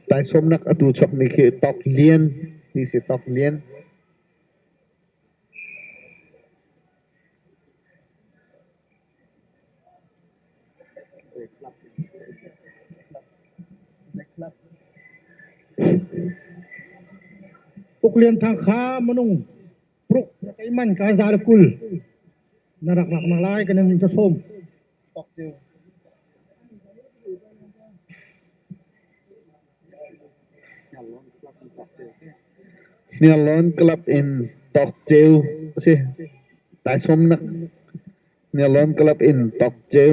Taisawmnak atu chuakmi khi Tawk Lian ti si Tawk Lian. Uk Lian Thang kha minung pruk na tei man ka za le 20 na rak lak nak lai kan in ka sawm. Tawk Ceu. Hniarlawn Club in Tawk Ceu a si. Taisawmnak Hniarlawn Club in Tawk Ceu.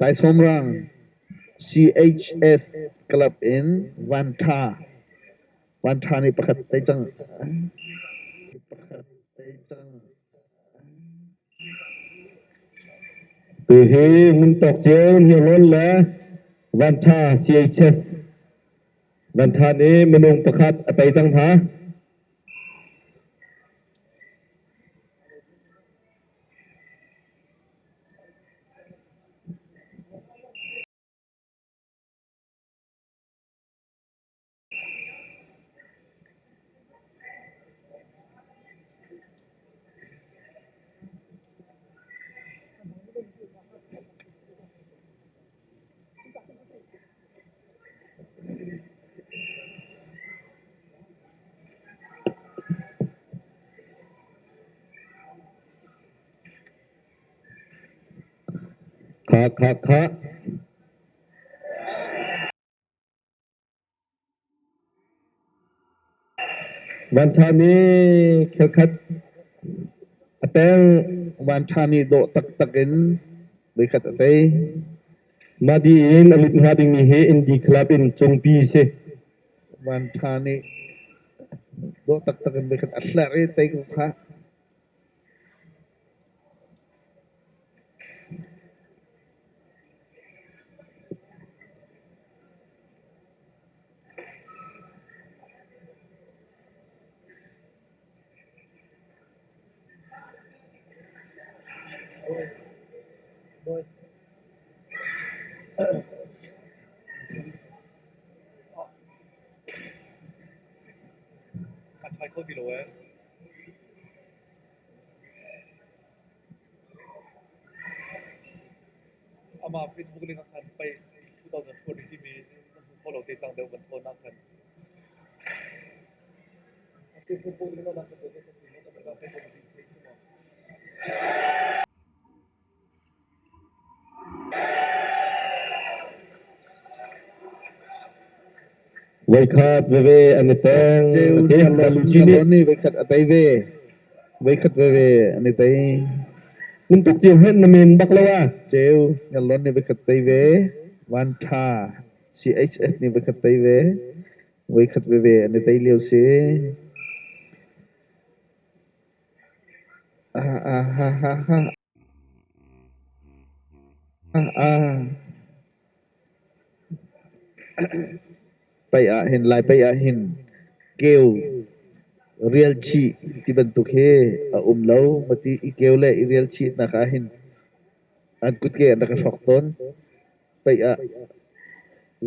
Taisawmrang CHS Club in Van Ṭha. Van Ṭha nih pakhat tei cang. Pakhat tei cang. Tuhi Ngun Tawk Ceu Hniarlawn le Van Ṭha CHS Van Ṭha nih minung pakhat a tei cang hna. Kha kha kha. Vanṭha nih khelkhat a peng. Vanṭha nih dawh taktak in voikhat a tei. Mah in a lut hnga dingmi hi Indy Club in Cungpi a si. Vanṭha nih dawh taktak in voikhat a hlerh i tei ko khah. Voikhat veve an i peng. Ceu Okay, Hniarlawn nih voikhat a tei ve. Voikhat veve an i tei. Nan tuk cio hmanh na men bak lo ah. Ceu Hniarlawn nih voikhat tei ve. Van Ṭha CHS nih voikhat tei ve. Voikhat veve an i tei lio si. Ah ah ha ha ha. Paih ah hin Lai paih ah hin keu rialchih ti bantuk hi a um lo. Mati i keu le i rialchihnak ah hin an kutke an rak i hrawk tawn. Paih ah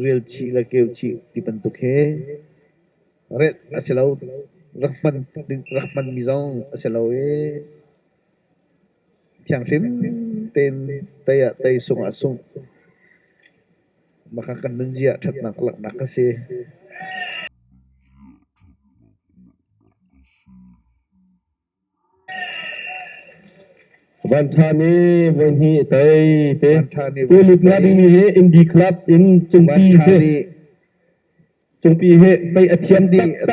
rialchih le keuchih ti bantuk hi relh a si lo. Rak hman rak hmanmi zong a si lo i Thianghlim tein tei ah tei, sungh ah sungh. Maka kan nunzia ṭhatnak a langhnak a si. Vanṭha nih voihnih a tei te. Vanṭha nih Tulut voihnih nga dingmi hi Indy Club in Cungpi Vanṭha si. nih Cungpi hi pei a thiam nih taktak.